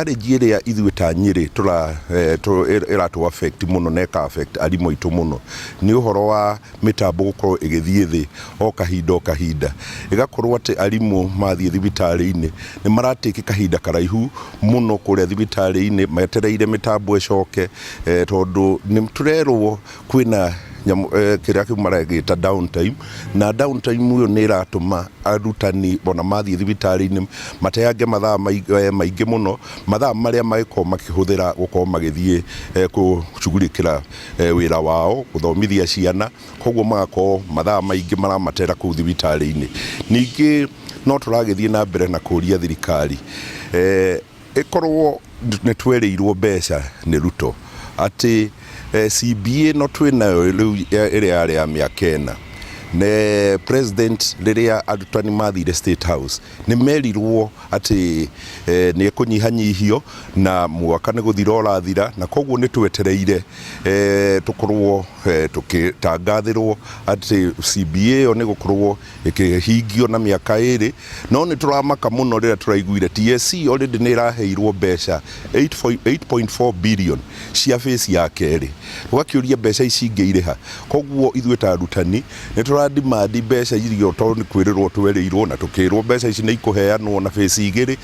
Challenge ĩrĩa ithuĩ ta Nyĩrĩ tũra ĩratũ affect mũno na ĩka affect arimũ aitũ mũno nĩ ũhoro wa mĩtambo gũkorwo ĩgĩthiĩ thĩ o kahinda o kahinda, ĩgakorwo atĩ arimũ mathiĩ thibitarĩ-inĩ nĩ maratĩki kahinda karaihu mũno kũrĩa thibitarĩ-inĩ metereire mĩtambo ĩcoke, tondũ nĩ tũrerwo kwĩna nyamũ kĩrĩa kĩu maragĩta downtime, na downtime ĩyo nĩ ĩratũma arutani ona mathiĩ thibitarĩ-inĩ mateange mathaa maingĩ mũno, mathaa marĩa mangĩkorwo makĩhũthĩra gũkorwo magĩthiĩ kũcugurikĩra wĩra wao gũthomithia ciana. Koguo magakorwo mathaa maingĩ maramatera kũu thibitarĩ-inĩ. Ningĩ no tũragĩthiĩ na mbere na kũria thirikari ĩkorwo nĩ twerĩirwo mbeca nĩ Ruto atĩ CBA no twĩnayo rĩu ĩrĩa yarĩ ya mĩaka 4 ne president. Rĩrĩa arutani mathire State House nĩ merirwo atĩ nĩ ĩkũnyihanyihio na mwaka nĩ gũthira ũrathira, na koguo nĩ twetereire tũkorwo tũkĩtangathĩrwo atĩ CBA ĩyo nĩ gũkorwo ĩkĩhingio na mĩaka 2. No nĩ tũramaka mũno rĩrĩa tũraiguire TSC already nĩ ĩraheirwo mbeca 8.4 billion cia phase ya kerĩ. Tũgakĩũria mbeca ici ingĩ irĩha. Koguo ithuĩ ta arutani nĩ tũradimandi mbeca iria, tondũ nĩ kwĩrĩrwo twerĩirwo na tũkĩrwo mbeca ici nĩ ikũheanwo na phase 2.